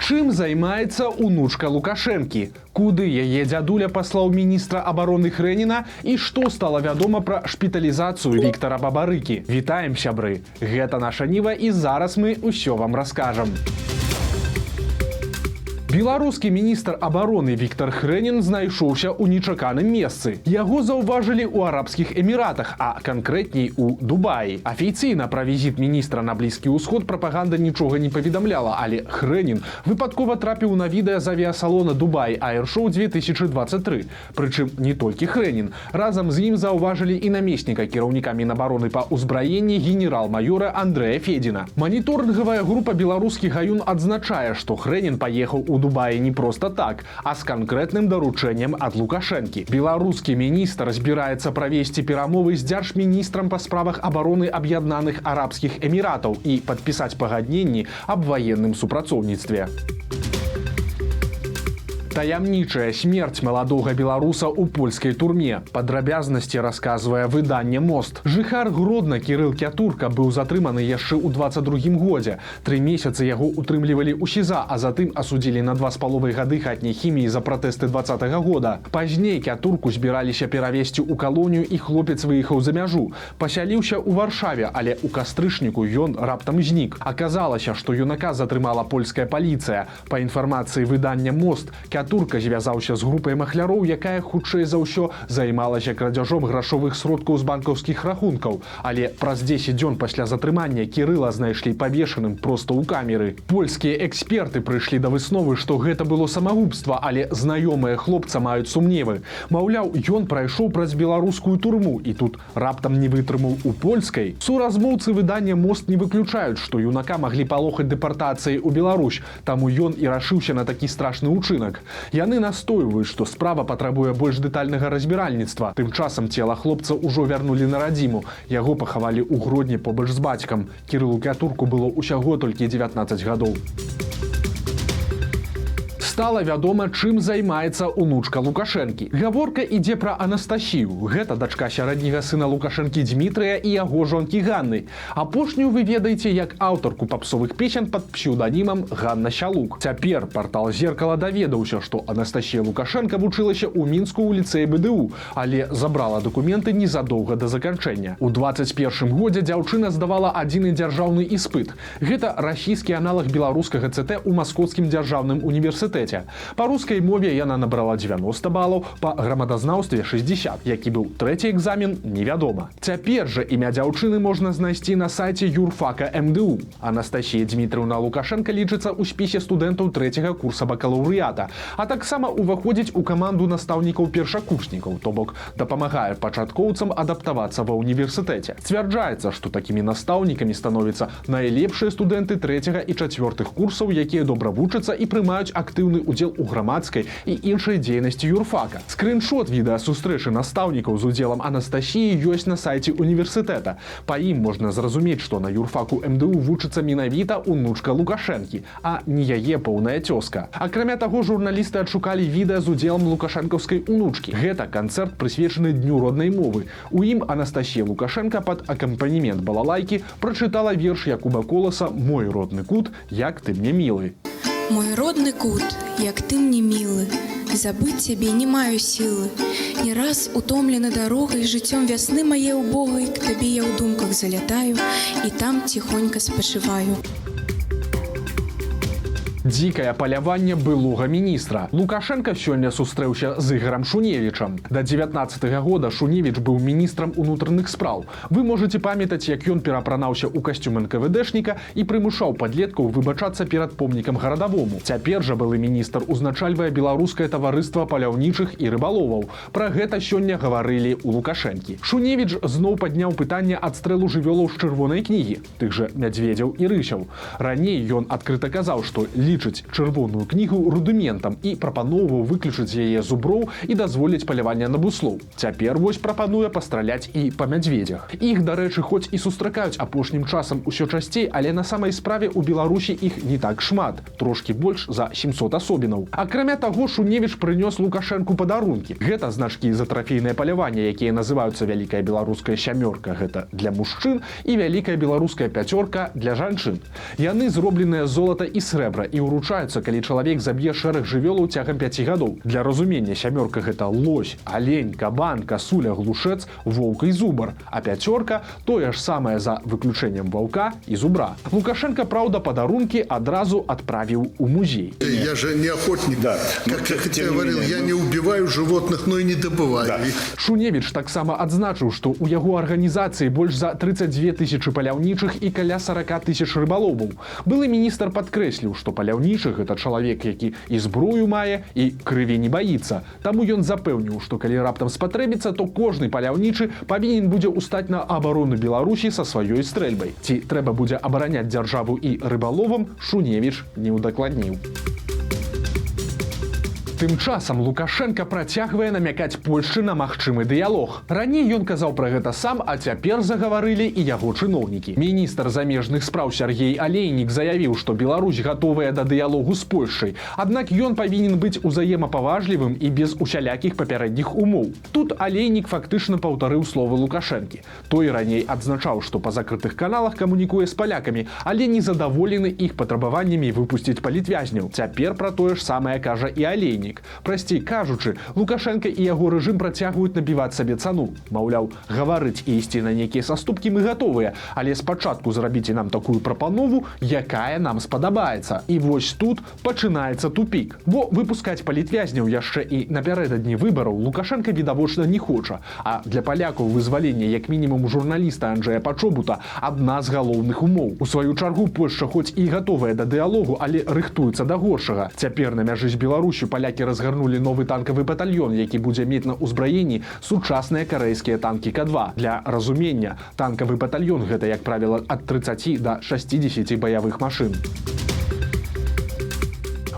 Чым займаецца унучка Лукашэнкі? Куды яе дзядуля паслаў міністра абароны Хрэніна і што стала вядома пра шпіталізацыю Віктара Бабарыкі? Вітаем, сябры! Гэта «Наша Ніва», і зараз мы ўсё вам раскажам. Беларускі міністр абароны Віктар Хрэнін знайшоўся ў нечаканым месцы. Яго заўважылі ў Арабскіх Эміратах, а канкрэтней у Дубаі. Афіцыйна пра візіт міністра на Блізкі ўсход прапаганда нічога не паведамляла, але Хрэнін выпадкова трапіў на відэа з авіасалона Дубай Аіршоу 2023. Прычым не толькі Хрэнін. Разам з ім заўважылі і намесніка кіраўніка Мінабароны па ўзбраенні генерал-маёра Андрэя Федзіна. Маніторынгавая група «Беларускі гаюн» адзначае, што Хрэнін паехаў у Дубаі не проста так, а з канкрэтным даручэннем ад Лукашэнкі. Беларускі міністр збіраецца правесці перамовы з дзяржміністрам па справах абароны Аб'яднаных Арабскіх Эміратаў і падпісаць пагадненні аб ваенным супрацоўніцтве. Таямнічая смерць маладога беларуса ў польскай турме. Падрабязнасці расказвае выданне «Мост». Жыхар Гродна Кірыл Кятурка быў затрыманы яшчэ ў 22 годзе. 3 месяцы яго утрымлівалі ў СІЗА, а затым асудзілі на 2,5 гады хатняй хіміі за пратэсты 20-го года. Пазней Кятурку збіраліся перавесці ў калонію, і хлопец выехаў за мяжу. Пасяліўся ў Варшаве, але ў кастрычніку ён раптам знік. Аказалася, што юнака затрымала польская паліцыя. Па інфармацыі выдання «Мост», Кятурка звязаўся з групай махляроў, якая, хутчэй за ўсё, займалася крадзяжом грашовых сродкаў з банкаўскіх рахункаў. Але праз 10 дзён пасля затрымання Кірыла знайшлі павешаным проста ў камеры. Польскія эксперты прыйшлі да высновы, што гэта было самагубства, але знаёмыя хлопца маюць сумневы. Маўляў, ён прайшоў праз беларускую турму і тут раптам не вытрымаў у польскай. Суразмоўцы выдання «Мост» не выключаюць, што юнака маглі палохаць дэпартацыяй у Беларусь, таму ён і рашыўся на такі страшны ўчынак. Яны настойваюць, што справа патрабуе больш дэтальнага разбіральніцтва. Тым часам цела хлопца ўжо вярнулі на радзіму. Яго пахавалі ў Гродні побач з бацькам. Кірылу Кятурку было ўсяго толькі 19 гадоў. Стала вядома, чым займаецца унучка Лукашэнкі. Гаворка ідзе пра Анастасію. Гэта дачка сярэдняга сына Лукашэнкі Дмітрыя і яго жонкі Ганны. Апошнюю вы ведаеце як аўтарку папсовых песен пад псеўданімам Ганна Сялук. Цяпер партал «Зеркала» даведаўся, што Анастасія Лукашэнка вучылася ў Мінску ў ліцэі БДУ, але забрала дакументы незадоўга да заканчэння. У 21 годзе дзяўчына здавала адзіны дзяржаўны іспыт. Гэта расійскі аналаг беларускага ЦТ ў Маскоўскім дзяржаўным універсітэце. Па рускай мове яна набрала 90 балаў, па грамадазнаўстве 60. Які быў трэці экзамен, невядома. Цяпер жа імя дзяўчыны можна знайсці на сайце юрфака МДУ. Анастасія Дмітрыўна Лукашэнка лічыцца ў спісе студэнтаў трэцяга курса бакалаўрыята, а таксама ўваходзіць у каманду настаўнікаў першакурснікаў, то бок дапамагае пачаткоўцам адаптавацца ва універсітэце. Сцвярджаецца, што такімі настаўнікамі становяцца найлепшыя студэнты трэцяга і чацвёртых курсаў, якія добра вучацца і прымаюць актыўны удзел у грамадскай і іншай дзейнасці юрфака. Скрыншот відэа сустрэчы настаўнікаў з удзелам Анастасіі ёсць на сайце універсітэта. Па ім можна зразумець, што на юрфаку МДУ вучыцца менавіта унучка Лукашэнкі, а не яе поўная цёзка. Акрамя таго, журналісты адшукалі відэа з удзелам лукашэнкаўскай унучкі. Гэта канцэрт, прысвечаны дню роднай мовы. У ім Анастасія Лукашэнка пад акампанемент балалайкі прачытала верш Якуба Коласа «Мой родны кут, як ты мне мілы». Мой родны кут, як ты мне мілы, забыць цябе не маю сілы. Не раз, утомлена дарогай, жыццём вясны мае убогай, к табе я ў думках залятаю і там ціхонька спачываю. Дзікае паляванне былога міністра. Лукашэнка сёння сустрэўся з Ігарам Шуневічам. Да 19 года Шуневіч быў міністрам унутраных спраў. Вы можете памятаць, як ён перапранаўся ў касцюм НКВДшніка і прымушаў падлеткаў выбачацца перад помнікам гарадавому. Цяпер жа былы міністр узначальвае Беларускае таварыства паляўнічых і рыбаловаў. Пра гэта сёння гаварылі ў Лукашэнкі. Шуневіч зноў падняў пытанне адстрэлу жывёлаў з чырвонай кнігі, тых жа мядзведзяў і рысяў. Раней ён адкрыта казаў, што лічыць чырвоную кнігу рудыментам, і прапаноўваў выключыць з яе зуброў і дазволіць паляванне на буслоў. Цяпер вось прапануе пастраляць і па мядзведзях. Іх, дарэчы, хоць і сустракаюць апошнім часам усё часцей, але на самай справе у Беларусі іх не так шмат, трошкі больш за 700 асобінаў. Акрамя таго, Шуневіч прынёс Лукашэнку падарункі. Гэта значкі за трафейнае паляванне, якія называюцца «Вялікая беларуская сямёрка», гэта для мужчын, і «Вялікая беларуская пяцёрка» для жанчын. Яны зробленыя з золата і срэбра і ўручаюцца, калі чалавек заб'е шэраг жывёлаў цягам 5 гадоў. Для разумення, сямёрка — гэта лось, алень, кабан, касуля, глушэц, воўк і зубар, а пяцёрка — тое ж самае за выключэннем ваўка і зубра. Лукашэнка, праўда, падарункі адразу адправіў у музей. Я же не охотник. Да. Но Как я тем не говорил, менее, я мы- не убиваю животных, но и не добываю их. Шуневіч таксама адзначыў, што ў яго арганізацыі больш за 32 тысячы паляўнічых і каля 40 тысяч рыбаловаў. Былы міністр падкрэсліў, што паляўнічы — гэта чалавек, які і зброю мае, і крыві не баіцца. Таму ён запэўніў, што калі раптам спатрэбіцца, то кожны паляўнічы павінен будзе ўстаць на абарону Беларусі са сваёй стрэльбай. Ці трэба будзе абараняць дзяржаву і рыбаловам, Шуневіч не ўдакладніў. Тым часам Лукашэнка працягвае намякаць Польшчы на магчымы дыялог. Раней ён казаў пра гэта сам, а цяпер загаварылі і яго чыноўнікі. Міністр замежных спраў Сяргей Алейнік заявіў, што Беларусь гатовая да дыялогу з Польшчай. Аднак ён павінен быць узаемапаважлівым і без усялякіх папярэдніх умоў. Тут Алейнік фактычна паўтарыў словы Лукашэнкі. Той раней адзначаў, што па закрытых каналах камунікуе з палякамі, але не задаволены іх патрабаваннямі выпусціць палітвязняў. Цяпер пра тое ж самае кажа і Алейнік. Прасцей кажучы, Лукашэнка і яго рэжым працягваюць набіваць сабе цану. Маўляў, гаварыць і ісці на нейкія саступкі мы гатовыя, але спачатку зрабіце нам такую прапанову, якая нам спадабаецца. І вось тут пачынаецца тупік. Бо выпускаць палітвязняў яшчэ і напярэдадні выбараў Лукашэнка відавочна не хоча. А для палякаў вызваленне як мінімум журналіста Анджея Пачобута — адна з галоўных умоў. У сваю чаргу, Польшча хоць і гатовая да дыялогу, але рыхтуецца да горшага. Цяпер на мяжы з Беларусю палякі разгарнулі новы танкавы батальён, які будзе мець на ўзбраенні сучасныя карэйскія танкі К2. Для разумення, танкавы батальён — гэта, як правіла, ад 30 до 60 баявых машын.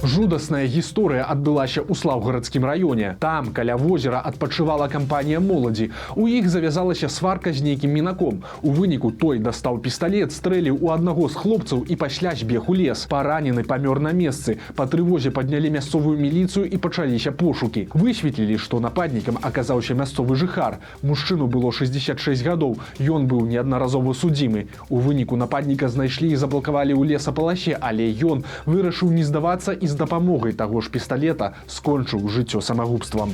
Жудасная гісторыя адбылася ў Слаўгарадскім раёне. Там, каля возера, адпачывала кампанія моладзі. У іх завязалася сварка з нейкім мінаком. У выніку той дастаў пісталет, стрэліў у аднаго з хлопцаў і пасля збег у лес. Паранены памёр на месцы. Па трывозе паднялі мясцовую міліцыю, і пачаліся пошукі. Высветлілі, што нападнікам аказаўся мясцовы жыхар. Мужчыну было 66 гадоў. Ён быў неаднаразова судзімы. У выніку нападніка знайшлі і заблакавалі ў лесапаласе, але ён вырашыў не здавацца і з дапамогай таго ж пісталета скончыў жыццё самагубствам.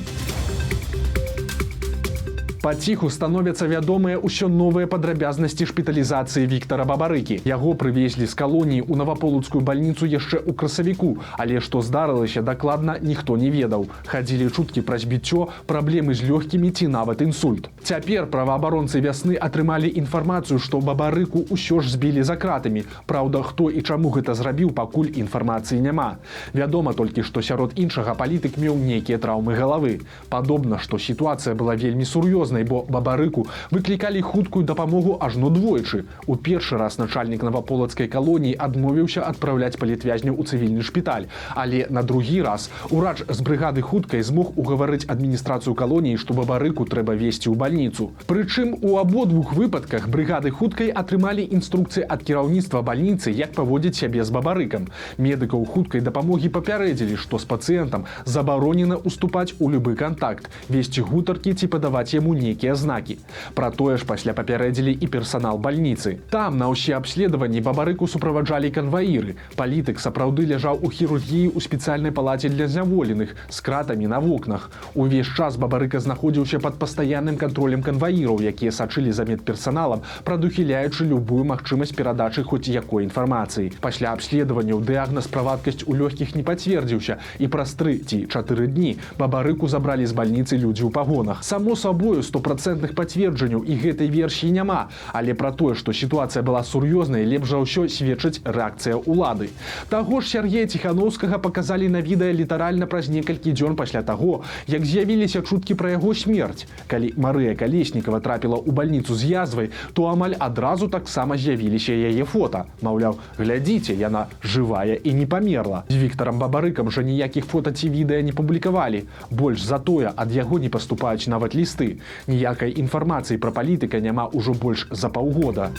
Паціху становяцца вядомыя ўсё новыя падрабязнасці шпіталізацыі Віктара Бабарыкі. Яго прывезлі з калоніі ў наваполацкую бальніцу яшчэ ў красавіку, але што здарылася дакладна, ніхто не ведаў. Хадзілі чуткі пра збіццё, праблемы з лёгкімі ці нават інсульт. Цяпер праваабаронцы «Вясны» атрымалі інфармацыю, што Бабарыку ўсё ж збілі за кратамі. Праўда, хто і чаму гэта зрабіў, пакуль інфармацыі няма. Вядома толькі, што сярод іншага палітык меў нейкія траўмы галавы. Падобна, што сітуацыя была вельмі сур'ёзнай, бо Бабарыку выклікалі хуткую дапамогу ажно двойчы. У першы раз начальнік наваполацкай калоніі адмовіўся адпраўляць палітвязняў у цывільны шпіталь. Але на другі раз урач з брыгады хуткай змог угаварыць адміністрацыю калоніі, што Бабарыку трэба везці ў бальніцу. Прычым у абодвух выпадках брыгады хуткай атрымалі інструкцыі ад кіраўніцтва бальніцы, як паводзіць сябе з Бабарыкам. Медыкаў хуткай дапамогі папярэдзілі, што з пацыентам забаронена уступаць у любы кантакт, весці гутаркі ці падаваць яму нейкія знакі. Пра тое ж пасля папярэдзілі і персанал бальніцы. Там на ўсе абследаванні Бабарыку суправаджалі канваіры. Палітык сапраўды ляжаў у хірургіі ў спецыяльнай палаце для зняволеных з кратамі на вокнах. Увесь час Бабарыка знаходзіўся пад пастаянным кантролем канваіраў, якія сачылі за медперсаналам, прадухіляючы любую магчымасць перадачы хоць якой інфармацыі. Пасля абследаванняў дыягназ пра вадкасць у лёгкіх не пацвердзіўся, і праз 3 ці 4 дні Бабарыку забралі з бальніцы людзі ў пагонах. Само сабою, стопрацэнтных пацверджанняў і гэтай версіі няма, але пра тое, што сітуацыя была сур'ёзнай, лепш за ўсё сведчыць рэакцыя ўлады. Таго ж Сяргея Ціханоўскага паказалі на відэа літаральна праз некалькі дзён пасля таго, як з'явіліся чуткі пра яго смерць. Калі Марыя Калеснікава трапіла ў бальніцу з язвай, то амаль адразу таксама з'явіліся яе фота. Маўляў, глядзіце, яна жывая і не памерла. З Віктарам Бабарыкам жа ніякіх фота ці відэа не публікавалі. Больш за тое, ад яго не паступаюць нават лісты. Ніякай інфармацыі пра палітыка няма ўжо больш за паўгода.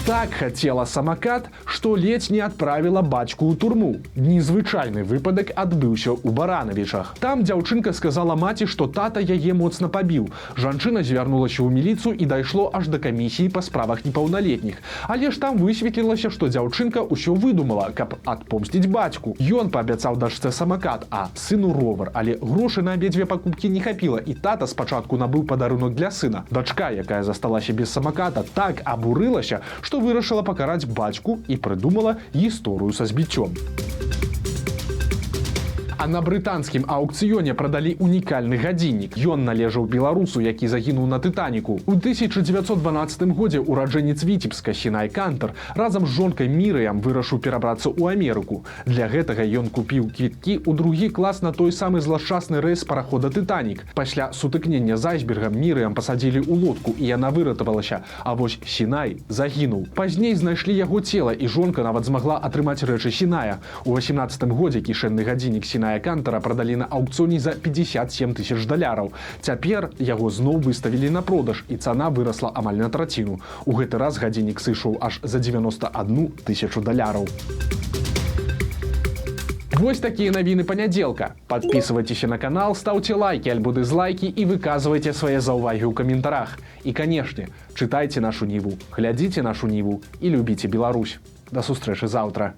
Так хацела самакат, што ледзь не адправіла бацьку ў турму. Незвычайны выпадак адбыўся ў Баранавічах. Там дзяўчынка сказала маці, што тата яе моцна пабіў. Жанчына звярнулася ў міліцыю, і дайшло аж да камісіі па справах непаўналетніх. Але ж там высветлілася, што дзяўчынка ўсё выдумала, каб адпомсціць бацьку. Ён паабяцаў дачцэ самакат, а сыну ровар, але грошы на абедзве пакупкі не хапіла, і тата спачатку набыў падарунак для сына. Дачка, якая засталася без самаката, так абурылася, што вырашыла пакараць бацьку і прыдумала гісторыю са збіццём. А на брытанскім аўкцыёне прадалі унікальны гадзіннік. Ён належаў беларусу, які загінуў на «Тытаніку». У 1912 годзе ураджэнец Віцебска Сінай Кантар разам з жонкай Мірыям вырашыў перабрацца ў Амерыку. Для гэтага ён купіў квіткі ў другі клас на той самы злашчасны рэйс парахода «Тытанік». Пасля сутыкнення з айсбергам Мірыям пасадзілі ў лодку, і яна выратавалася. А вось Сінай загінуў. Пазней знайшлі яго цела, і жонка нават змагла атрымаць рэчы Сіная. У 18 годзе кішэнны гадзіннік Сіная Кантара прадалі на аўкцыёне за 57 тысяч даляраў. Цяпер яго зноў выставілі на продаж, і цана вырасла амаль на траціну. У гэты раз гадзіннік сышоў аж за 91 тысячу даляраў. Вось такія навіны панядзелка. Падпісвайцеся на канал, стаўце лайкі альбо дызлайкі і выказвайце свае заўвагі ў каментарах. І, канешне, чытайце «Нашу Ніву», глядзіце «Нашу Ніву» і любіце Беларусь. Да сустрэчы заўтра.